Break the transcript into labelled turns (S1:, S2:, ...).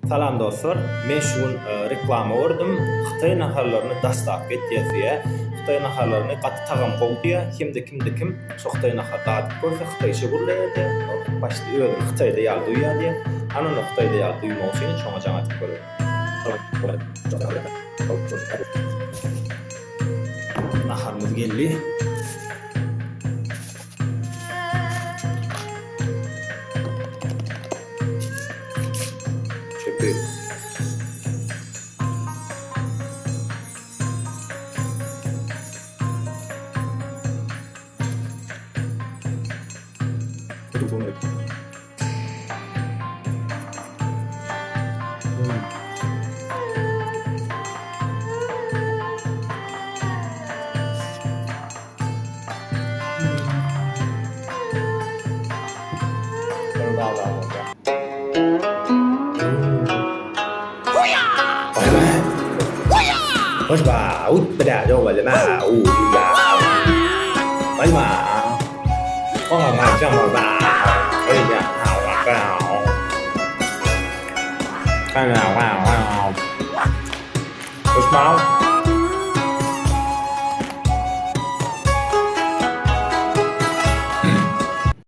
S1: Salam dostlar, men şu gün reklama gördüm. Hytaý naharlaryny daslapka etýär diýýär. Hytaý naharlaryny gaty tagam gowy diýýär. Hemde kimde kim şo hytaý nahar dadyp görse hytaýça gürleýär diýýär. Başda özüni hytaýda ýaly duýýar diýýär. Ana onda hytaýda ýaly duýmak üçin şoňa jaň edip göreli. Naharymyz geldi. Çöpi.